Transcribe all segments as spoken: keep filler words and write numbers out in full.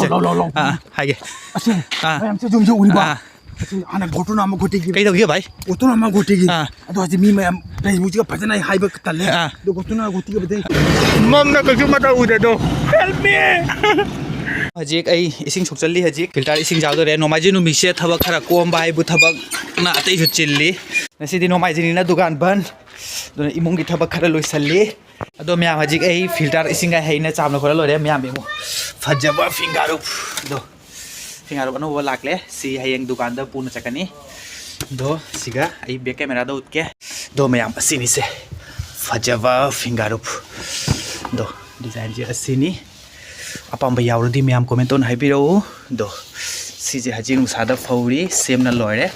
ꯂꯥꯎ, ꯂꯥꯎ, ꯂꯥꯎ꯫ ꯑꯥ, ꯍꯥꯏꯒꯦ꯫ ꯑꯁꯦ, ꯑꯥ꯫ ꯃꯌꯥꯝꯁꯦ ꯌꯨꯝꯁꯦ ꯎꯔꯤꯕ? ꯑꯥ꯫ ꯑꯁꯤ ꯍꯥꯟꯅ ꯘꯣꯇꯣꯅꯥ ꯑꯃ ꯘꯣꯇꯤꯒꯤ꯫ ꯀꯩ ꯇꯧꯒꯦ ꯚꯥꯏ? ꯘꯣꯇꯣꯅꯥ ꯑꯃ ꯘꯣꯇꯤꯒꯤ꯫ ꯑꯥ꯫ ꯑꯗꯣ ꯍꯧꯖꯤꯛ ꯃꯤ ꯃꯌꯥꯝ Facebookꯁꯤꯒ ꯐꯖꯅ ꯑꯩ ꯍꯥꯏꯕ ꯇꯜꯂꯦ꯫ ꯑꯥ꯫ ꯑꯗꯣ ꯘꯣꯇꯣꯅꯥ ꯘꯣꯇꯤꯒ ꯐꯖꯅ ꯃꯝꯅ ꯀꯩꯁꯨ ꯃꯇꯧ ꯎꯗꯦꯗꯣ꯫ Help me! ꯍꯧꯖꯤꯛ ꯑꯩ ꯏꯁꯤꯡ ꯁꯣꯛꯆꯜꯂꯤ꯫ ꯍꯧꯖꯤꯛ filter ꯏꯁꯤꯡ ꯆꯥꯎꯗꯣꯔꯦ꯫ ꯅꯣꯡꯃꯥꯏꯖꯤꯡ ꯅꯨꯃꯤꯠꯁꯦ ꯊꯕꯛ ꯈꯔ ꯀꯣꯝꯕ ꯍꯥꯏꯕꯨ ꯊꯕꯛꯅ ꯑꯇꯩꯁꯨ ꯆꯤꯜꯂꯤ꯫ ꯉꯁꯤꯗꯤ ꯅꯣꯡꯃꯥꯏꯖꯤꯡꯅꯤꯅ ꯗꯨꯀꯥꯟ ꯕꯟ꯫ ꯑꯗꯨꯅ ꯏꯃꯨꯡꯒꯤ ꯊꯕꯛ ꯈꯔ ꯂꯣꯏꯁꯜꯂꯤ꯫ ꯑꯗꯣ ꯃꯌꯥꯝ, ꯍꯧꯖꯤꯛ ꯑꯩ filter ꯏꯁꯤꯡꯒ ꯍꯩꯅ ꯆꯥꯝꯅ ꯈꯣꯠꯂ ꯂꯣꯏꯔꯦ꯫ ꯃꯌꯥꯝ ꯌꯦꯡꯉꯨ, ꯐꯖꯕ ꯐꯤꯡꯒꯥꯔꯨꯞ꯫ ꯑꯗꯣ ꯐꯤꯡꯒꯥꯔꯨꯞ ꯑꯅꯧꯕ ꯂꯥꯛꯂꯦ꯫ ꯁꯤ ꯍꯌꯦꯡ ꯗꯨꯀꯥꯟꯗ ꯄꯨꯅ ꯆꯠꯀꯅꯤ꯫ ꯑꯗꯣ ꯁꯤꯒ ꯑꯩ back cameraꯗ ꯎꯠꯀꯦ꯫ ꯑꯗꯣ ꯃꯌꯥꯝ, ꯑꯁꯤꯅꯤꯁꯦ ꯐꯖꯕ ꯐꯤꯡꯒꯥꯔꯨꯞ꯫ ꯑꯗꯣ designꯁꯦ ꯑꯁꯤꯅꯤ꯫ ꯑꯄꯥꯝꯕ ꯌꯥꯎꯔꯗꯤ ꯃꯌꯥꯝ comment ꯇꯧꯅ ꯍꯥꯏꯕꯤꯔꯛꯎ꯫ ꯑꯗꯣ ꯁꯤꯁꯦ ꯍꯧꯖꯤꯛ ꯅꯨꯡꯁꯥꯗ ꯐꯧꯔꯤ, ꯁꯦꯝꯅ ꯂꯣꯏꯔꯦ꯫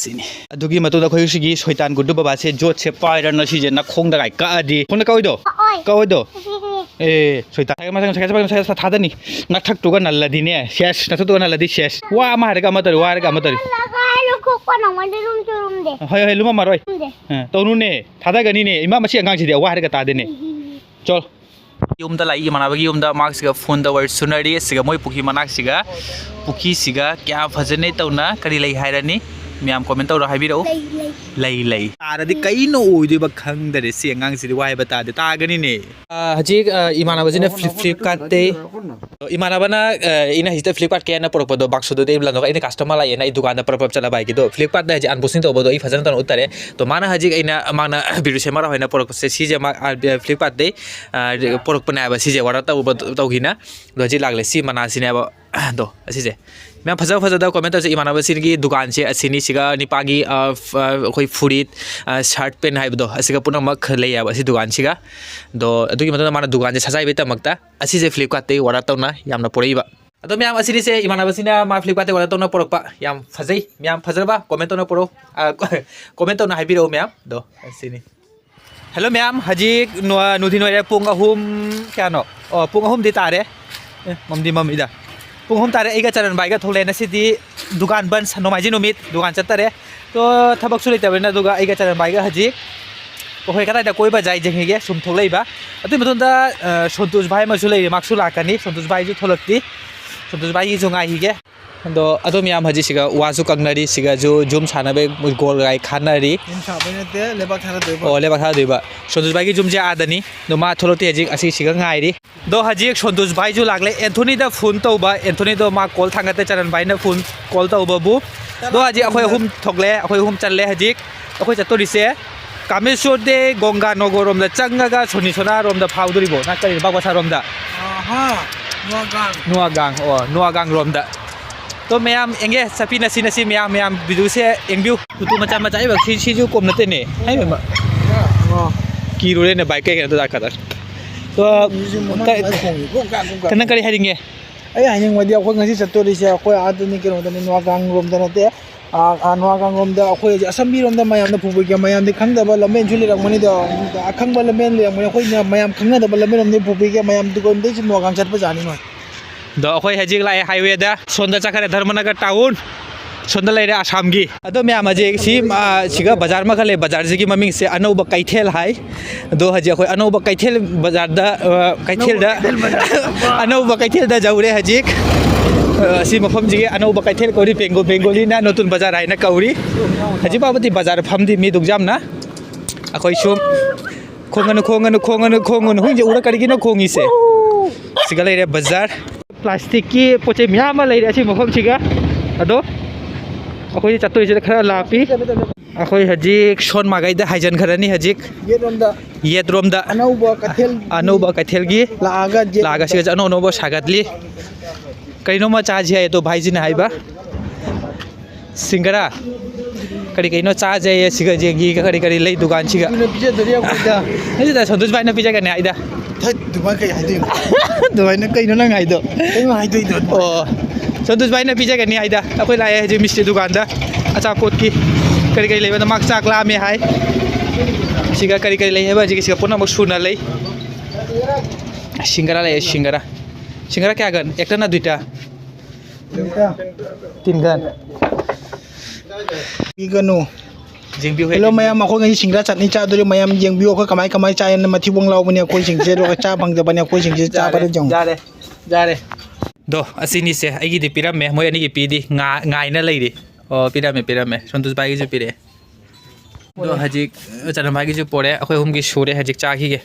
ꯁꯤꯅꯤ꯫ ꯑꯗꯨꯒꯤ ꯃꯇꯨꯡꯗ ꯑꯩꯈꯣꯏ ꯁꯤꯒꯤ ꯁꯣꯏꯇꯥꯟ ꯒꯨꯗꯨ ꯕꯕꯥꯁꯦ ꯖꯣꯠꯁꯦ ꯄꯥꯏꯔꯅ ꯁꯤꯁꯦ ꯅꯈꯣꯡꯗ ꯀꯥꯏ ꯀꯛꯑꯗꯤ, ꯈꯣꯡꯗ ꯀꯛꯑꯣꯏꯗꯣ? ꯀꯛꯑꯣꯏ꯫ ꯀꯛꯑꯣꯏꯗꯣ? ꯁꯤꯁꯦ, ꯁꯤꯁꯦ꯫ ꯑꯦ, ꯁꯣꯏꯇꯥꯟ, ꯃꯁꯥ, ꯃꯁꯥ, ꯃꯁꯥ, ꯃꯁꯥ ꯊꯥꯗꯅꯤ꯫ ꯅꯊꯛꯇꯨꯒ ꯅꯜꯂꯗꯤꯅꯦ, ꯁꯦꯁ, ꯅꯊꯛꯇꯨꯒ ꯅꯜꯂꯗꯤ ꯁꯦꯁ꯫ ꯋꯥ ꯑꯃ ꯍꯥꯏꯔꯒ ꯑꯃ ꯇꯧꯔꯤ, ꯋꯥ ꯍꯥꯏꯔꯒ ꯑꯃ ꯇꯧꯔꯤ꯫ ꯅꯜꯂꯒ ꯍꯥꯏꯔꯣ, ꯈꯣꯛꯄ ꯅꯪꯉꯣꯟꯗ ꯂꯨꯝꯁꯨ ꯂꯨꯝꯗꯦ꯫ ꯍꯣꯏ, ꯍꯣꯏ, ꯂꯨꯝꯃꯝꯃꯔꯣꯏ꯫ ꯂꯨꯝꯗꯦ꯫ ꯑ, ꯇꯧꯅꯨꯅꯦ, ꯊꯥꯗꯒꯅꯤꯅꯦ꯫ ꯏꯃꯥ, ꯃꯁꯤ ꯑꯉꯥꯡꯁꯤꯗꯤ ꯋꯥ ꯍꯥꯏꯔꯒ ꯇꯥꯗꯦꯅꯦ꯫ ꯆꯣ꯫ ꯌꯨꯝꯗ ꯂꯥꯛꯏ, ꯏꯃꯥꯟꯅꯕꯒꯤ ꯌꯨꯝꯗ꯫ ꯃꯍꯥꯛꯁꯤꯒ phoneꯗ ꯋꯥꯔꯤ ꯁꯨꯅꯔꯤ꯫ ꯁꯤꯒ ꯃꯣꯏ ꯄꯨꯈ꯭ꯔꯤ ꯃꯅꯥꯛꯁꯤꯒ, ꯄꯨꯈ꯭ꯔꯤꯁꯤꯒ ꯀꯌꯥ ꯐꯖꯅ ꯇꯧꯅ ꯀꯔꯤ ꯂꯩ ꯍꯥꯏꯔꯅꯤ? ꯃꯌꯥꯝ comment ꯇꯧꯔ ꯍꯥꯏꯕꯤꯔꯛꯎ꯫ ꯂꯩ, ꯂꯩ꯫ ꯂꯩ, ꯂꯩ꯫ ꯇꯥꯔꯗꯤ ꯀꯩꯅꯣ ꯑꯣꯏꯗꯣꯏꯕ ꯈꯪꯗꯔꯦ꯫ ꯁꯤ ꯑꯉꯥꯡꯁꯤꯗꯤ ꯋꯥ ꯍꯥꯏꯕ ꯇꯥꯗꯦ꯫ ꯇꯥꯒꯅꯤꯅꯦ꯫ ꯑ, ꯍꯧꯖꯤꯛ, ꯑ, ꯏꯃꯥꯟꯅꯕꯁꯤꯅ Flip-, Flipkartꯇꯩ, ꯏꯃꯥꯟꯅꯕꯅ, ꯑ, ꯑꯩꯅ ꯍꯧꯖꯤꯛꯇ Flipkartꯀꯤ ꯍꯥꯏꯅ ꯄꯨꯔꯛꯄꯗꯣ ꯕꯥꯛꯁꯨꯗꯨꯗꯤ ꯑꯩ ꯂꯪꯊꯣꯛ-, ꯑꯩꯅ customer ꯂꯥꯛꯑꯦꯅ ꯑꯩ ꯗꯨꯀꯥꯟꯗ ꯄꯔꯞ ꯄꯔꯞ ꯆꯠꯂꯕ ꯍꯥꯏꯒꯤꯗꯣ꯫ Flipkartꯇ ꯍꯧꯖꯤꯛ unboxing ꯇꯧꯕꯗꯣ ꯑꯩ ꯐꯖꯅ ꯇꯧꯅ ꯎꯠꯇꯔꯦ꯫ ꯑꯗꯣ ꯃꯥꯅ ꯍꯧꯖꯤꯛ ꯑꯩꯅ, ꯃꯥꯅ ꯕꯤꯔꯨꯁꯦ ꯃꯔꯥ ꯍꯣꯏꯅ ꯄꯨꯔꯛꯄꯁꯦ, ꯁꯤꯁꯦ ꯃꯥ, ꯑ, Flipkartꯇꯩ, ꯑ, ꯄꯨꯔꯛꯄꯅꯦ ꯍꯥꯏꯕ꯫ ꯁꯤꯁꯦ order ꯇꯧꯕ, ꯇꯧꯈꯤꯅ꯫ ꯑꯗꯣ ꯍꯧꯖꯤꯛ ꯂꯥꯛꯂꯦ꯫ ꯁꯤ ꯃꯅꯥꯁꯤꯅꯦꯕ꯫ ꯑꯗꯣ ꯑꯁꯤꯁꯦ꯫ ꯃꯌꯥꯝ ꯐꯖ ꯐꯖꯗꯕ comment ꯇꯧꯁꯦ꯫ ꯏꯃꯥꯟꯅꯕꯁꯤꯒꯤ ꯗꯨꯀꯥꯟꯁꯦ ꯑꯁꯤꯅꯤ꯫ ꯁꯤꯒ ꯅꯤꯄꯥꯒꯤ, ꯑ, ꯐ-, ꯑ, ꯑꯩꯈꯣꯏ ꯐꯨꯔꯤꯠ, ꯑ, shirt pant ꯍꯥꯏꯕꯗꯣ, ꯑꯁꯤꯒ ꯄꯨꯝꯅꯃꯛ ꯂꯩꯌꯦꯕ ꯑꯁꯤ ꯗꯨꯀꯥꯟꯁꯤꯒ꯫ ꯑꯗꯣ ꯑꯗꯨꯒꯤ ꯃꯇꯨꯡꯗ ꯃꯥꯅ ꯗꯨꯀꯥꯟꯁꯦ ꯁꯖꯥꯏꯕꯩꯗꯃꯛꯇ ꯑꯁꯤꯁꯦ Flipkartꯇꯩ order ꯇꯧꯅ ꯌꯥꯝꯅ ꯄꯨꯔꯛꯏꯕ꯫ ꯑꯗꯣ ꯃꯌꯥꯝ, ꯑꯁꯤꯅꯤꯁꯦ ꯏꯃꯥꯟꯅꯕꯁꯤꯅ ꯃꯥ Flipkartꯇꯩ order ꯇꯧꯅ ꯄꯨꯔꯛꯄ꯫ ꯌꯥꯝ ꯐꯖꯩ꯫ ꯃꯌꯥꯝ ꯐꯖꯔꯕ comment ꯇꯧꯅ ꯄꯨꯔꯛꯎ꯫ ꯑ, comment ꯇꯧꯅ ꯍꯥꯏꯕꯤꯔꯛꯎ ꯃꯌꯥꯝ꯫ ꯑꯗꯣ ꯑꯁꯤꯅꯤ꯫ Hello ꯃꯌꯥꯝ, ꯍꯧꯖꯤꯛ ꯅꯨ-, ꯅꯨꯡꯊꯤꯜ ꯑꯣꯏꯔꯦ, ꯄꯨꯡ ꯑꯍꯨꯝ ꯀꯌꯥꯅꯣ? ꯑꯣ, ꯄꯨꯡ ꯑꯍꯨꯝꯗꯤ ꯇꯥꯔꯦ꯫ ꯑꯦ, ꯃꯝꯗꯤ ꯃꯝꯃꯤꯗ꯫ ꯄꯨꯡ ꯑꯍꯨꯝ ꯇꯥꯔꯦ, ꯑꯩꯒ ꯆꯔꯟ ꯚꯥꯏꯒ ꯊꯣꯛꯂꯛꯑꯦ꯫ ꯉꯁꯤꯗꯤ ꯗꯨꯀꯥꯟ ꯕꯟ, ꯁ-, ꯅꯣꯡꯃꯥꯏꯖꯤꯡ ꯅꯨꯃꯤꯠ, ꯗꯨꯀꯥꯟ ꯆꯠꯇꯔꯦ꯫ ꯇꯣ, ꯊꯕꯛꯁꯨ ꯂꯩꯇꯕꯅꯤꯅ, ꯑꯗꯨꯒ ꯑꯩꯒ ꯆꯔꯟ ꯚꯥꯏꯒ ꯍꯧꯖꯤꯛ ꯑꯩꯈꯣꯏ ꯀꯗꯥꯏꯗ ꯀꯣꯏꯕ ꯖꯥꯏ ꯌꯦꯡꯈꯤꯒꯦ, ꯁꯨꯝ ꯊꯣꯛꯂꯛꯏꯕ꯫ ꯑꯗꯨꯒꯤ ꯃꯇꯨꯡꯗ, ꯑ, ꯁꯣꯟꯇꯣꯁ ꯚꯥꯏ ꯑꯃꯁꯨ ꯂꯩꯔꯤ, ꯃꯥꯁꯨ ꯂꯥꯛꯀꯅꯤ꯫ ꯁꯣꯟꯇꯣꯁ ꯚꯥꯏꯁꯨ ꯊꯣꯛꯂꯛꯇ꯭ꯔꯤ꯫ ꯁꯣꯟꯇꯣꯁ ꯚꯥꯏꯒꯤꯁꯨ ꯉꯥꯏꯈꯤꯒꯦ꯫ ꯑꯗꯣ, ꯑꯗꯣ ꯃꯌꯥꯝ ꯍꯧꯖꯤꯛ ꯁꯤꯒ ꯋꯥꯁꯨ ꯀꯛꯅꯔꯤ, ꯁꯤꯒꯁꯨ ꯖꯨꯝ ꯁꯥꯟꯅꯕꯩ ꯒꯣꯜ ꯒꯥꯏ ꯈꯥꯟꯅꯔꯤ꯫ ꯌꯨꯝ ꯁꯥꯕꯩ ꯅꯠꯇꯦ, ꯂꯩꯕꯥꯛ ꯊꯥꯗꯗꯣꯏꯕ꯫ ꯑꯣ, ꯂꯩꯕꯥꯛ ꯊꯥꯗꯣꯏꯕ꯫ ꯁꯣꯟꯇꯣꯁ ꯚꯥꯏꯒꯤ ꯖꯨꯝꯁꯦ ꯑꯥꯗꯅꯤ, ꯑꯗꯣ ꯃꯥ ꯊꯣꯛꯂꯛꯇꯦ ꯍꯧꯖꯤꯛ, ꯑꯁꯤ ꯁꯤꯒ ꯉꯥꯏꯔꯤ꯫ ꯑꯗꯣ ꯍꯧꯖꯤꯛ ꯁꯣꯟꯇꯣꯁ ꯚꯥꯏꯁꯨ ꯂꯥꯛꯂꯦ, ꯑꯦꯟꯊꯣꯅꯤꯗ ꯐꯣꯟ ꯇꯧꯕ, ꯑꯦꯟꯊꯣꯅꯤꯗꯣ ꯃꯥ ꯀꯣꯜ ꯊꯥꯡꯒꯠꯇꯦ, ꯆꯔꯟ ꯚꯥꯏꯅ ꯐꯣꯟ ꯀꯣꯜ ꯇꯧꯕꯕꯨ꯫ ꯑꯗꯣ ꯍꯧꯖꯤꯛ ꯑꯩꯈꯣꯏ ꯑꯍꯨꯝ ꯊꯣꯛꯂꯦ, ꯑꯩꯈꯣꯏ ꯑꯍꯨꯝ ꯆꯠꯂꯦ ꯍꯧꯖꯤꯛ꯫ ꯑꯩꯈꯣꯏ ꯆꯠꯇꯣꯔꯤꯁꯦ ꯀꯥꯃꯦꯁꯣꯔꯗꯦ ꯒꯣꯡꯒꯥ ꯅꯣꯒꯣꯔꯣꯝꯗ ꯆꯪꯉꯒ ꯁꯣꯅꯤ ꯁꯣꯅꯥꯔꯣꯝꯗ ꯐꯥꯎꯗꯣꯔꯤꯕꯣ? ꯅꯪ ꯀꯔꯤ ꯕꯥꯛ ꯕꯁꯥꯔꯣꯝꯗ? ꯑꯍꯥ, ꯅꯨꯍꯥꯒꯥꯡ꯫ ꯅꯨꯍꯥꯒꯥꯡ, ꯑꯣ, ꯅꯨꯍꯥꯒꯥꯡꯔꯣꯝꯗ꯫ ꯇꯣ ꯃꯌꯥꯝ ꯌꯦꯡꯒꯦ, ꯆꯠꯄꯤ ꯅꯁꯤ ꯅꯁꯤ ꯃꯌꯥꯝ, ꯃꯌꯥꯝ ꯚꯤꯗꯤꯑꯣꯁꯦ ꯌꯦꯡꯕꯤꯌꯨ꯫ ꯇꯨꯇꯨ ꯃꯆꯥ ꯃꯆꯥ ꯍꯥꯏꯕ ꯁꯤ, ꯁꯤꯁꯨ ꯀꯣꯝ ꯅꯠꯇꯦꯅꯦ꯫ ꯍꯥꯏꯕ ꯑꯃ꯫ ꯑꯣ꯫ ꯀꯤꯔꯨꯔꯦꯅꯦ ꯕꯥꯏꯛ ꯀꯩ ꯀꯩꯅꯣ ꯇꯣ ꯗꯥꯛꯀꯗ꯫ ꯇꯣ, ꯃꯤꯁꯨ ꯃꯃꯥꯡ ꯀ-, ꯂꯥꯏ ꯈꯣꯡꯉꯤ, ꯀꯣꯡ ꯀꯥꯡ, ꯀꯣꯡ ꯀꯥꯡ꯫ ꯅꯪ ꯀꯔꯤ ꯍꯥꯏꯅꯤꯡꯉꯦ? ꯑꯩ ꯍꯥꯏꯅꯤꯡꯕꯗꯤ ꯑꯩꯈꯣꯏ ꯉꯁꯤ ꯆꯠꯇꯣꯔꯤꯁꯦ ꯑꯩꯈꯣꯏ ꯑꯥꯗꯅꯤ, ꯀꯩꯅꯣꯗꯅꯤ, ꯅꯨꯍꯥꯒꯥꯡꯔꯣꯝꯗ ꯅꯠꯇꯦ꯫ ꯑꯥ, ꯑꯥ, ꯅꯨꯍꯥꯒꯥꯡꯔꯣꯝꯗ ꯑꯩꯈꯣꯏ ꯍꯧꯖꯤꯛ ꯑꯁꯝꯕꯤꯔꯣꯝꯗ ꯃꯌꯥꯝꯅ ꯄꯨꯕꯤꯒꯦ, ꯃꯌꯥꯝꯗꯤ ꯈꯪꯗꯕ ꯂꯝꯕꯦꯟꯁꯨ ꯂꯩꯔꯝꯒꯅꯤꯗ, ꯑꯈꯪꯕ ꯂꯝꯕꯦꯟ ꯂꯩꯔꯝꯒꯅꯤ, ꯑꯩꯈꯣꯏꯅ ꯃꯌꯥꯝ ꯈꯪꯅꯗꯕ ꯂꯝꯕꯦꯟ ꯑꯃꯗꯤ ꯄꯨꯕꯤꯒꯦ, ꯃꯌꯥꯝ ꯗꯨꯀꯥꯟꯗꯩꯁꯨ ꯅꯨꯍꯥꯒꯥꯡ ꯆꯠꯄ ꯖꯥꯠꯅꯤ ꯅꯣꯏ꯫ ꯑꯗꯣ ꯑꯩꯈꯣꯏ ꯍꯧꯖꯤꯛ ꯂꯥꯛꯑꯦ ꯍꯥꯏꯋꯦꯗ, ꯁꯣꯝꯗ ꯆꯠꯈ꯭ꯔꯦ ꯙꯔꯃꯅꯒꯔ ꯇꯥꯎꯟ, ꯁꯣꯝꯗ ꯂꯩꯔꯦ ꯑꯁꯥꯝꯒꯤ꯫ ꯑꯗꯣ ꯃꯌꯥꯝ ꯍꯧꯖꯤꯛ ꯁꯤ, ꯑꯥ, ꯁꯤꯒ ꯕꯖꯥꯔ ꯑꯃꯈꯛ ꯂꯩ, ꯕꯖꯥꯔꯁꯤꯒꯤ ꯃꯃꯤꯡꯁꯦ ꯑꯅꯧꯕ ꯀꯩꯊꯦꯜ ꯍꯥꯏ꯫ ꯑꯗꯣ ꯍꯧꯖꯤꯛ ꯑꯩꯈꯣꯏ ꯑꯅꯧꯕ ꯀꯩꯊꯦꯜ ꯕꯖꯥꯔꯗ, ꯑ, ꯀꯩꯊꯦꯜꯗ, ꯑꯅꯧꯕ ꯀꯩꯊꯦꯜꯗ ꯌꯧꯔꯦ ꯍꯧꯖꯤꯛ꯫ ꯑ, ꯑꯁꯤ ꯃꯐꯝꯁꯤꯒꯤ ꯑꯅꯧꯕ ꯀꯩꯊꯦꯜ ꯀꯧꯔꯤ, ꯕꯦꯡꯒꯣ-, ꯕꯦꯡꯒꯣꯂꯤꯅ ꯅꯣꯇꯨꯟ ꯕꯖꯥꯔ ꯍꯥꯏꯅ ꯀꯧꯔꯤ꯫ ꯍꯧꯖꯤꯛ ꯐꯥꯎꯕꯗꯤ ꯕꯖꯥꯔ ꯐꯝꯗꯤ ꯃꯤ ꯑꯗꯨꯛ ꯌꯥꯝꯅ꯫ ꯑꯩꯈꯣꯏꯁꯨ ꯈꯣꯡꯒꯅꯨ, ꯈꯣꯡꯒꯅꯨ, ꯈꯣꯡꯒꯅꯨ, ꯈꯣꯡꯒꯅꯨ꯫ ꯍꯨꯏꯁꯦ ꯎꯔ ꯀꯔꯤꯒꯤꯅꯣ ꯈꯣꯡꯉꯤꯁꯦ? ꯁꯤꯒ ꯂꯩꯔꯦ ꯕꯖꯥꯔ꯫ ꯄ꯭ꯂꯥꯁꯇꯤꯛꯀꯤ ꯄꯣꯠ ꯆꯩ ꯃꯌꯥꯝ ꯑꯃ ꯂꯩꯔꯦ ꯑꯁꯤ ꯃꯐꯝꯁꯤꯒ꯫ ꯑꯗꯣ ꯑꯩꯈꯣꯏ ꯆꯠꯇꯣꯏꯁꯤꯗ ꯈꯔ ꯂꯥꯞꯄꯤ꯫ ꯑꯩꯈꯣꯏ ꯍꯧꯖꯤꯛ ꯁꯣꯟ ꯃꯥꯏꯀꯩꯗ ꯍꯥꯏꯖꯤꯟꯈ꯭ꯔꯅꯤ ꯍꯧꯖꯤꯛ꯫ ꯌꯦꯠꯂꯣꯝꯗ꯫ ꯌꯦꯠꯔꯣꯝꯗ꯫ ꯑꯅꯧꯕ ꯀꯩꯊꯦꯜ ꯑꯅꯧꯕ ꯀꯩꯊꯦꯜꯒꯤ ꯂꯥꯛꯑꯒ ꯌꯦꯠꯂꯣꯝꯗ꯫ ꯂꯥꯛꯑꯒ ꯁꯤꯒ ꯑꯅꯧ ꯑꯅꯧꯕ ꯁꯥꯒꯠꯂꯤ꯫ ꯀꯩꯅꯣꯝꯃ ꯆꯥꯁꯤ ꯍꯥꯏ ꯑꯗꯣ ꯚꯥꯏꯖꯤꯅ ꯍꯥꯏꯕ꯫ ꯁꯤꯡꯒꯔꯥ꯫ ꯀꯔꯤ ꯀꯩꯅꯣ ꯆꯥꯁꯦ ꯍꯥꯏꯌꯦ ꯁꯤꯒ ꯌꯦꯡꯈꯤ ꯀꯔꯤ ꯀꯔꯤ ꯂꯩ ꯗꯨꯀꯥꯟꯁꯤꯒ꯫ ꯑꯗꯨꯅ ꯄꯤꯖꯗꯣꯔꯤ ꯑꯩꯈꯣꯏꯗ꯫ ꯅꯠꯇꯦꯗ, ꯁꯟꯇꯣꯁ ꯚꯥꯏꯅ ꯄꯤꯖꯒꯅꯤ ꯍꯥꯏꯗ꯫ ꯊꯠ, ꯑꯗꯨꯃꯥꯏꯅ ꯀꯩ ꯍꯥꯏꯗꯣꯏꯅꯣ? ꯑꯗꯨꯃꯥꯏꯅ ꯀꯩꯅꯣ ꯅꯪ ꯍꯥꯏꯗꯣ? ꯀꯩꯅꯣ ꯍꯥꯏꯗꯣꯏꯗꯣ? ꯑꯣ, ꯁꯟꯇꯣꯁ ꯚꯥꯏꯅ ꯄꯤꯖꯒꯅꯤ ꯍꯥꯏꯗ꯫ ꯑꯩꯈꯣꯏ ꯂꯥꯛꯑꯦ ꯍꯧꯖꯤꯛ ꯃꯤꯁꯇ꯭ꯔꯤ ꯗꯨꯀꯥꯟꯗ ꯑꯆꯥꯄꯣꯠꯀꯤ ꯀꯔꯤ ꯀꯔꯤ ꯂꯩꯕꯗ ꯃꯥ ꯆꯥꯛ ꯂꯥꯝꯃꯦ ꯍꯥꯏ꯫ ꯁꯤꯒ ꯀꯔꯤ ꯀꯔꯤ ꯂꯩ ꯍꯥꯏꯕ ꯍꯧꯖꯤꯛꯀꯤ ꯁꯤꯒ ꯄꯨꯝꯅꯃꯛ ꯁꯨꯅ ꯂꯩ꯫ ꯁꯤꯡꯒꯔꯥ ꯂꯩꯌꯦ, ꯁꯤꯡꯒꯔꯥ꯫ ꯁꯤꯡꯒꯔꯥ ꯀꯌꯥꯒ? ꯑꯦꯛꯇꯅ ꯗꯨꯏꯇ꯫ ꯇꯤꯟꯒꯟ꯫ ꯄꯤꯒꯅꯨ꯫ ꯌꯦꯡꯕꯤꯌꯨ, ꯍꯦꯛ ꯍꯦꯜꯂꯣ ꯌꯦꯡꯕꯤꯌꯨ꯫ ꯃꯌꯥꯝ, ꯑꯩꯈꯣꯏ ꯉꯁꯤ ꯁꯤꯡꯒꯔꯥ ꯆꯠꯅꯤ ꯆꯥꯗꯣꯔꯤ꯫ ꯃꯌꯥꯝ ꯌꯦꯡꯕꯤꯌꯨ, ꯑꯩꯈꯣꯏ ꯀꯃꯥꯏ ꯀꯃꯥꯏ ꯆꯥꯏ꯫ ꯃꯊꯤꯕꯣꯡ ꯂꯥꯎꯕꯅꯤ ꯑꯩꯈꯣꯏ ꯁꯤꯡꯁꯦ, ꯑꯗꯨꯒ ꯆꯥ ꯐꯪꯗꯕꯅꯤ ꯑꯩꯈꯣꯏ ꯁꯤꯡꯁꯦ꯫ ꯆꯥꯕꯗ ꯌꯥꯔꯦ, ꯌꯦꯡꯉꯨ꯫ ꯌꯥꯔꯦ, ꯌꯥꯔꯦ꯫ ꯑꯗꯣ ꯑꯁꯤꯅꯤꯁꯦ, ꯑꯩꯒꯤꯗꯤ ꯄꯤꯔꯝꯃꯦ, ꯃꯣꯏ ꯑꯅꯤꯒꯤ ꯄꯤꯗꯤ ꯉꯥ-, ꯉꯥꯏꯅ ꯂꯩꯔꯤ꯫ ꯑꯣ, ꯄꯤꯔꯝꯃꯦ, ꯄꯤꯔꯝꯃꯦ꯫ ꯁꯣꯟꯇꯨꯁ ꯚꯥꯏꯒꯤꯁꯨ ꯄꯤꯔꯛꯑꯦ꯫ ꯑꯗꯣ ꯍꯧꯖꯤꯛ ꯆꯅꯝ ꯚꯥꯏꯒꯤꯁꯨ ꯄꯣꯔꯛꯑꯦ, ꯑꯩꯈꯣꯏ ꯑꯍꯨꯝꯒꯤ ꯁꯨꯔꯦ꯫ ꯍꯧꯖꯤꯛ ꯆꯥꯈꯤꯒꯦ꯫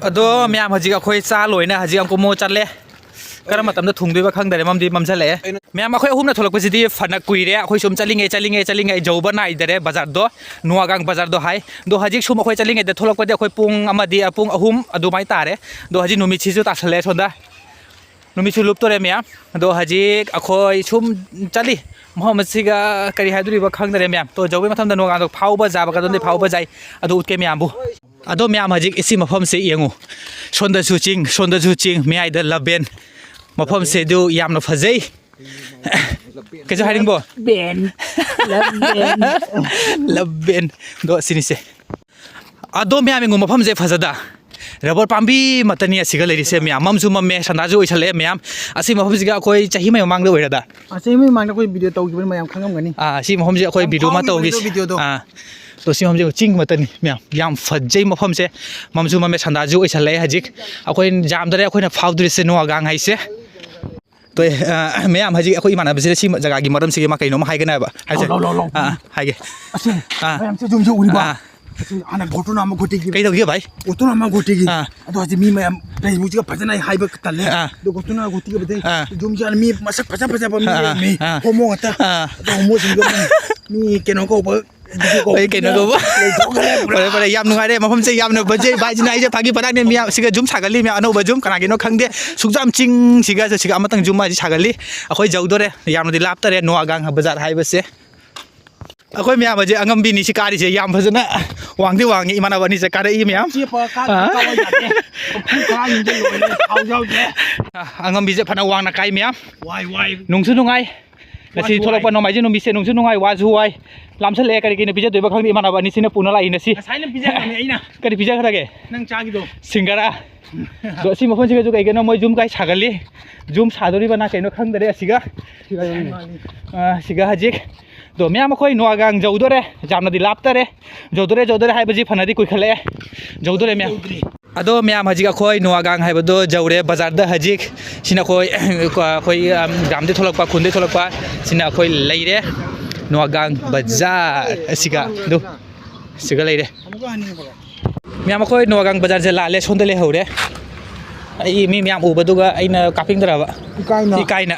ꯑꯗꯣ ꯃꯌꯥꯝ, ꯍꯧꯖꯤꯛ ꯑꯩꯈꯣꯏ ꯆꯥ ꯂꯣꯏꯅ ꯍꯧꯖꯤꯛ ꯑꯃꯨꯛ ꯆꯠꯂꯦ꯫ ꯀꯔꯝꯕ ꯃꯇꯝꯗ ꯊꯨꯡꯗꯣꯏꯕ ꯈꯪꯗꯔꯦ, ꯃꯝꯗꯤ ꯃꯝꯁꯤꯜꯂꯛꯑꯦ꯫ ꯃꯌꯥꯝ, ꯑꯩꯈꯣꯏ ꯑꯍꯨꯝꯅ ꯊꯣꯛꯂꯛꯄꯁꯤꯗꯤ ꯐꯅ ꯀꯨꯏꯔꯦ꯫ ꯑꯩꯈꯣꯏ ꯁꯨꯝ ꯆꯠꯂꯤꯉꯩ, ꯆꯠꯂꯤꯉꯩ, ꯆꯠꯂꯤꯉꯩ ꯌꯧꯕ ꯅꯥꯏꯗꯔꯦ ꯕꯖꯥꯔꯗꯣ, ꯅꯨꯡꯉꯥꯒꯥꯡ ꯕꯖꯥꯔꯗꯣ ꯍꯥꯏ꯫ ꯑꯗꯣ ꯍꯧꯖꯤꯛ ꯁꯨꯝ ꯑꯩꯈꯣꯏ ꯆꯠꯂꯤꯉꯩꯗ ꯊꯣꯛꯂꯛꯄꯗꯤ ꯑꯩꯈꯣꯏ ꯄꯨꯡ ꯑꯃꯗꯤ, ꯄꯨꯡ ꯑꯍꯨꯝ ꯑꯗꯨꯃꯥꯏꯅ ꯇꯥꯔꯦ꯫ ꯑꯗꯣ ꯍꯧꯖꯤꯛ ꯅꯨꯃꯤꯠꯁꯤꯁꯨ ꯇꯥꯁꯜꯂꯛꯑꯦ ꯁꯣꯝꯗ꯫ ꯅꯨꯃꯤꯠꯁꯨ ꯂꯨꯞꯇꯣꯔꯦ ꯃꯌꯥꯝ꯫ ꯑꯗꯣ ꯍꯧꯖꯤꯛ ꯑꯩꯈꯣꯏ ꯁꯨꯝ ꯆꯠꯂꯤ꯫ ꯃꯐꯝ ꯑꯁꯤꯒ ꯀꯔꯤ ꯍꯥꯏꯗꯣꯔꯤꯕ ꯈꯪꯗꯔꯦ ꯃꯌꯥꯝ꯫ ꯇꯣ ꯌꯧꯕꯩ ꯃꯇꯝꯗ ꯅꯣꯡꯉꯥꯟꯗꯣꯛ ꯐꯥꯎꯕ ꯖꯥꯕ ꯀꯗꯣꯝꯗꯩ ꯐꯥꯎꯕ ꯖꯥꯏ꯫ ꯑꯗꯨ ꯎꯠꯀꯦ ꯃꯌꯥꯝꯕꯨ꯫ ꯑꯗꯣ ꯃꯌꯥꯝ ꯍꯧꯖꯤꯛ ꯏꯁꯤꯡ ꯃꯐꯝꯁꯦ ꯌꯦꯡꯉꯨ꯫ ꯁꯣꯝꯗꯁꯨ ꯆꯤꯡ, ꯁꯣꯝꯗꯁꯨ ꯆꯤꯡ, ꯃꯌꯥꯏꯗ ꯂꯕꯦꯟ꯫ ꯃꯐꯝꯁꯦ ꯑꯗꯨ ꯌꯥꯝꯅ ꯐꯖꯩ꯫ ꯀꯩꯁꯨ ꯍꯥꯏꯅꯤꯡꯕꯣ? ꯕꯦꯟ꯫ ꯂꯕꯦꯟ꯫ ꯂꯕꯦꯟ꯫ ꯑꯗꯣ ꯁꯤꯅꯤꯁꯦ꯫ ꯑꯗꯣ ꯃꯌꯥꯝ ꯌꯦꯡꯉꯨ, ꯃꯐꯝꯁꯦ ꯐꯖꯗ꯫ ꯔꯕꯔ ꯄꯥꯝꯕꯤ ꯃꯛꯇꯅꯤ ꯑꯁꯤꯒ ꯂꯩꯔꯤꯁꯦ ꯃꯌꯥꯝ꯫ ꯃꯝꯁꯨ ꯃꯝꯃꯦ, ꯁꯟꯗꯥꯁꯨ ꯑꯣꯏꯁꯜꯂꯛꯑꯦ ꯃꯌꯥꯝ꯫ ꯑꯁꯤ ꯃꯐꯝꯁꯤꯒ ꯑꯩꯈꯣꯏ ꯆꯍꯤ ꯑꯃꯒꯤ ꯃꯃꯥꯡꯗ ꯑꯣꯏꯔꯗ꯫ ꯑꯥ, ꯆꯍꯤ ꯑꯃꯒꯤ ꯃꯃꯥꯡꯗ ꯑꯩꯈꯣꯏ ꯚꯤꯗꯤꯑꯣ ꯇꯧꯈꯤꯕꯅꯤ, ꯃꯌꯥꯝ ꯈꯪꯉꯝꯒꯅꯤ꯫ ꯑꯥ, ꯁꯤ ꯃꯐꯝꯁꯦ ꯑꯩꯈꯣꯏ ꯌꯥꯝ ꯚꯤꯗꯤꯑꯣ ꯑꯃ ꯐꯥꯎꯈꯤꯕꯅꯦ ꯇꯧꯈꯤꯁꯤ꯫ ꯚꯤꯗꯤꯑꯣꯗꯣ꯫ ꯑꯥ, ꯑꯗꯣ ꯁꯤ ꯃꯐꯝꯁꯦ ꯆꯤꯡ ꯃꯛꯇꯅꯤ ꯃꯌꯥꯝ꯫ ꯌꯥꯝ ꯐꯖꯩ ꯃꯐꯝꯁꯦ꯫ ꯃꯝꯁꯨ ꯃꯝꯃꯦ, ꯁꯟꯗꯥꯁꯨ ꯑꯣꯏꯁꯜꯂꯛꯑꯦ ꯍꯧꯖꯤꯛ꯫ ꯑꯩꯈꯣꯏ ꯌꯥꯝꯗꯔꯦ ꯑꯩꯈꯣꯏꯅ ꯐꯥꯎꯗꯣꯔꯤꯁꯦ ꯅꯣꯑꯥꯒꯥꯡ ꯍꯥꯏꯁꯦ꯫ ꯇꯣꯏ, ꯑ, ꯃꯌꯥꯝ ꯍꯧꯖꯤꯛ ꯑꯩꯈꯣꯏ ꯏꯃꯥꯟꯅꯕꯁꯤꯗ ꯁꯤ ꯖꯒꯥꯒꯤ ꯃꯔꯝꯁꯤꯒꯤ ꯃꯥ ꯀꯩꯅꯣꯝ ꯍꯥꯏꯒꯅꯤ ꯍꯥꯏꯕ꯫ ꯍꯥꯏꯁꯦ꯫ ꯂꯥꯎ, ꯂꯥꯎ, ꯂꯥꯎ, ꯂꯥꯎ꯫ ꯑꯥ, ꯍꯥꯏꯒꯦ꯫ ꯑꯁꯦ, ꯑꯥ꯫ ꯃꯌꯥꯝꯁꯦ ꯌꯨꯝꯁꯦ ꯎꯔꯤꯕ? ꯑꯥ꯫ ꯑꯁꯤ ꯍꯥꯟꯅ ꯘꯣꯇꯣꯅꯥ ꯑꯃ ꯘꯣꯇꯤꯒꯤ꯫ ꯀꯩꯗꯧꯒꯦ ꯚꯥꯏ? ꯘꯣꯇꯣꯅꯥ ꯑꯃ ꯘꯣꯇꯤꯒꯤ꯫ ꯑꯥ꯫ ꯑꯗꯣ ꯍꯧꯖꯤꯛ ꯃꯤ ꯃꯌꯥꯝ ꯐꯦꯁꯕꯨꯛꯁꯤꯒ ꯐꯖꯅ ꯑꯩ ꯍꯥꯏꯕ ꯇꯜꯂꯦ꯫ ꯑꯥ꯫ ꯑꯗꯣ ꯘꯣꯇꯣꯅꯥ ꯘꯣꯇꯤꯒꯤ ꯕꯗꯩ ꯑꯥ꯫ ꯌꯨꯝꯁꯦ ꯍꯥꯟꯅ ꯃꯤ ꯃꯁꯛ ꯐꯖ ꯐꯖꯕ ꯃꯤ ꯑꯥ, ꯂꯩꯔꯝꯃꯤ꯫ ꯑꯥ꯫ ꯍꯣꯃꯣ ꯉꯥꯛꯇ꯫ ꯑꯥ꯫ ꯑꯗꯣ ꯍꯣꯃꯣꯁꯤꯡꯗꯣ ꯃꯤ, ꯃꯤ ꯀꯩꯅꯣ ꯀꯧꯕ ꯑꯩ ꯀꯩꯅꯣ ꯇꯧꯕ꯫ ꯂꯩꯊꯣꯛꯈ꯭ꯔꯦ ꯄꯨꯔꯥ꯫ ꯐꯔꯦ, ꯐꯔꯦ, ꯌꯥꯝ ꯅꯨꯡꯉꯥꯏꯔꯦ꯫ ꯃꯐꯝꯁꯦ ꯌꯥꯝꯅ ꯐꯖꯩ꯫ ꯚꯥꯏꯁꯤꯅ ꯑꯩꯁꯦ ꯐꯥꯒꯤ ꯐꯔꯥꯛꯅꯦ, ꯃꯤꯌꯥꯝ ꯁꯤꯒ ꯌꯨꯝ ꯁꯥꯒꯠꯂꯤ, ꯃꯌꯥꯝ ꯑꯅꯧꯕ ꯌꯨꯝ ꯀꯅꯥꯒꯤꯅꯣ ꯈꯪꯗꯦ꯫ ꯁꯨꯛ ꯌꯥꯝ ꯆꯤꯡꯁꯤꯒ ꯁꯤꯒ ꯑꯃꯇꯪ ꯌꯨꯝ ꯍꯥꯏꯁꯤ ꯁꯥꯒꯠꯂꯤ꯫ ꯑꯩꯈꯣꯏ ꯌꯧꯗꯣꯔꯦ, ꯌꯥꯝꯅꯗꯤ ꯂꯥꯞꯇꯔꯦ ꯅꯣꯑꯥꯒꯥꯡ ꯕꯖꯥꯔ ꯍꯥꯏꯕꯁꯦ꯫ ꯑꯩꯈꯣꯏ ꯃꯌꯥꯝ ꯍꯧꯖꯤꯛ ꯑꯉꯝꯕꯤꯅꯤ ꯁꯤ ꯀꯥꯔꯤꯁꯦ, ꯌꯥꯝ ꯐꯖꯅ ꯋꯥꯡꯗꯤ ꯋꯥꯡꯉꯤ꯫ ꯏꯃꯥꯟꯅꯕ ꯑꯅꯤꯁꯦ ꯀꯥꯔꯛꯏ ꯃꯌꯥꯝ꯫ ꯆꯦꯞꯄ ꯀꯥ-, ꯑꯥ꯫ ꯀꯥꯕ ꯌꯥꯗꯦ꯫ ꯎꯐꯨꯟ ꯀꯥꯔꯤꯁꯦ ꯂꯣꯏꯔꯦ, ꯊꯥꯎ ꯌꯥꯎꯗ꯭ꯔꯦ꯫ ꯑꯥ, ꯑꯉꯝꯕꯤꯁꯦ ꯐꯅ ꯋꯥꯡꯅ ꯀꯥꯏ ꯃꯌꯥꯝ꯫ ꯋꯥꯏ, ꯋꯥꯏ꯫ ꯅꯨꯡꯁꯨ ꯅꯨꯡꯉꯥꯏ꯫ ꯉꯁꯤ ꯋꯥꯁꯨ ꯊꯣꯛꯂꯛꯄ ꯋꯥꯏ꯫ ꯅꯣꯡꯃꯥꯏꯖꯤꯡ ꯅꯨꯃꯤꯠꯁꯦ ꯅꯨꯡꯁꯨ ꯅꯨꯡꯉꯥꯏ, ꯋꯥꯁꯨ ꯋꯥꯏ꯫ ꯂꯥꯝꯁꯜꯂꯛꯑꯦ, ꯀꯔꯤ ꯀꯔꯤꯅꯣ ꯄꯤꯖꯗꯣꯏꯕ ꯈꯪꯗꯦ꯫ ꯏꯃꯥꯟꯅꯕ ꯑꯅꯤꯁꯤꯅ ꯄꯨꯅ ꯂꯥꯛꯏ ꯉꯁꯤ꯫ ꯉꯁꯥꯏꯅ ꯄꯤꯖꯈ꯭ꯔꯕꯅꯦ ꯑꯩꯅ꯫ ꯀꯔꯤ ꯄꯤꯖꯈ꯭ꯔꯒꯦ? ꯅꯪ ꯆꯥꯒꯤꯗꯣ꯫ ꯁꯤꯡꯒꯔꯥ꯫ ꯑꯗꯣ ꯑꯁꯤ ꯃꯐꯝꯁꯤꯒꯁꯨ ꯀꯩ ꯀꯩꯅꯣ ꯃꯣꯏ ꯌꯨꯝ ꯀꯥꯏ ꯁꯥꯒꯠꯂꯤ꯫ ꯌꯨꯝ ꯁꯥꯗꯣꯔꯤꯕꯅ ꯀꯩꯅꯣ ꯈꯪꯗꯔꯦ ꯑꯁꯤꯒ꯫ ꯁꯤꯒ ꯌꯨꯝ꯫ ꯑ, ꯁꯤꯒ ꯍꯧꯖꯤꯛ ꯑꯗꯣ ꯃꯌꯥꯝ, ꯑꯩꯈꯣꯏ ꯅꯣꯑꯥꯒꯥꯡ ꯌꯧꯗꯣꯔꯦ꯫ ꯌꯥꯝꯅꯗꯤ ꯂꯥꯞꯇꯔꯦ꯫ ꯌꯧꯗꯣꯔꯦ, ꯌꯧꯗꯣꯔꯦ ꯍꯥꯏꯕꯁꯤ ꯐꯅꯗꯤ ꯀꯨꯏꯈꯠꯂꯛꯑꯦ꯫ ꯌꯧꯗꯣꯔꯦ ꯃꯌꯥꯝ꯫ ꯑꯗꯣ ꯃꯌꯥꯝ, ꯍꯧꯖꯤꯛ ꯑꯩꯈꯣꯏ ꯅꯣꯑꯥꯒꯥꯡ ꯍꯥꯏꯕꯗꯣ ꯌꯧꯔꯦ꯫ ꯕꯖꯥꯔꯗ ꯍꯧꯖꯤꯛ, ꯁꯤꯅ ꯑꯩꯈꯣꯏ, ꯑꯩꯈꯣꯏ, ꯑꯝ, ꯒ꯭ꯔꯥꯝꯗꯩ ꯊꯣꯛꯂꯛꯄ, ꯈꯨꯟꯗꯩ ꯊꯣꯛꯂꯛꯄ, ꯁꯤꯅ ꯑꯩꯈꯣꯏ ꯂꯩꯔꯦ ꯅꯣꯑꯥꯒꯥꯡ ꯕꯖꯥꯔ ꯑꯁꯤꯒ꯫ ꯑꯗꯨ ꯁꯤꯒ ꯂꯩꯔꯦ꯫ ꯃꯌꯥꯝ, ꯑꯩꯈꯣꯏ ꯅꯣꯑꯥꯒꯥꯡ ꯕꯖꯥꯔꯁꯦ ꯂꯥꯜꯂꯦ, ꯁꯣꯝꯗ ꯂꯩꯍꯧꯔꯦ꯫ ꯑꯩ ꯃꯤ ꯃꯌꯥꯝ ꯎꯕꯗꯨꯒ ꯑꯩꯅ ꯀꯥꯞꯅꯤꯡꯗ꯭ꯔꯕ꯫ ꯏꯀꯥꯏꯅ꯫ ꯏꯀꯥꯏꯅ꯫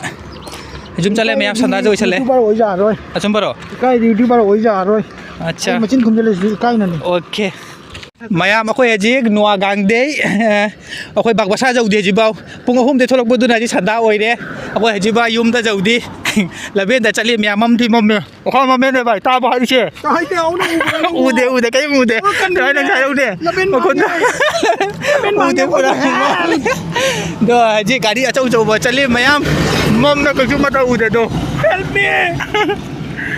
ꯌꯨꯝ ꯆꯠꯂꯦ ꯃꯌꯥꯝ, ꯁꯟꯗꯥꯁꯨ ꯑꯣꯏꯁꯜꯂꯦ꯫ YouTuber ꯑꯣꯏ ꯌꯥꯔꯣꯏ꯫ ꯑꯆꯨꯝꯕꯔꯣ? ꯏꯀꯥꯏꯗꯤ YouTuber ꯑꯣꯏ ꯌꯥꯔꯣꯏ꯫ ꯑꯠꯆꯥ꯫ ꯑꯩ ꯃꯆꯤꯟ ꯈꯨꯝꯖꯤꯜꯂꯁꯤ ꯏꯀꯥꯏꯅꯅꯤ꯫ ꯑꯣꯀꯦ꯫ ꯃꯌꯥꯝ, ꯑꯩꯈꯣꯏ ꯍꯧꯖꯤꯛ ꯅꯣꯑꯥꯒꯥꯡꯗꯩ, ꯑꯩꯈꯣꯏ ꯕꯥꯛ ꯕꯁꯥ ꯌꯧꯗꯦ ꯍꯧꯖꯤꯛꯐꯥꯎ꯫ ꯄꯨꯡ ꯑꯍꯨꯝꯗꯩ ꯊꯣꯛꯂꯛꯄꯗꯨꯅ ꯍꯧꯖꯤꯛ ꯁꯟꯗꯥ ꯑꯣꯏꯔꯦ꯫ ꯑꯩꯈꯣꯏ ꯍꯧꯖꯤꯛꯐꯥꯎ ꯌꯨꯝꯗ ꯌꯧꯗꯦ꯫ ꯂꯝꯕꯦꯟꯗ ꯆꯠꯂꯤ ꯃꯌꯥꯝ, ꯃꯝꯗꯤ ꯃꯝꯃꯦ꯫ ꯋꯥꯈꯜ ꯃꯝꯃꯦꯅꯦ ꯚꯥꯏ, ꯇꯥꯕ ꯍꯥꯏꯔꯤꯁꯦ꯫ ꯇꯥꯏꯗ, ꯎꯅ ꯎꯕ꯭ꯔꯥ ꯅꯪꯕꯣ? ꯎꯗꯦ, ꯎꯗꯦ, ꯀꯔꯤꯝ ꯎꯗꯦ꯫ ꯀꯔꯤ ꯅꯪ ꯉꯁꯥꯏ ꯍꯥꯏꯔꯛꯎꯅꯦ? ꯂꯝꯕꯦꯟ ꯃꯈꯣꯟꯗꯣ꯫ ꯃꯝꯃꯦ꯫ ꯂꯝꯕꯦꯟ ꯃꯝꯃꯦ꯫ ꯎꯗꯦ, ꯄꯨꯔꯥ꯫ ꯑꯗꯣ ꯍꯧꯖꯤꯛ ꯒꯥꯔꯤ ꯑꯆꯧ ꯑꯆꯧꯕ ꯆꯠꯂꯤ ꯃꯌꯥꯝ, ꯃꯝꯅ ꯀꯩꯁꯨ ꯃꯇꯧ ꯎꯗꯦ ꯑꯗꯣ꯫ Help me!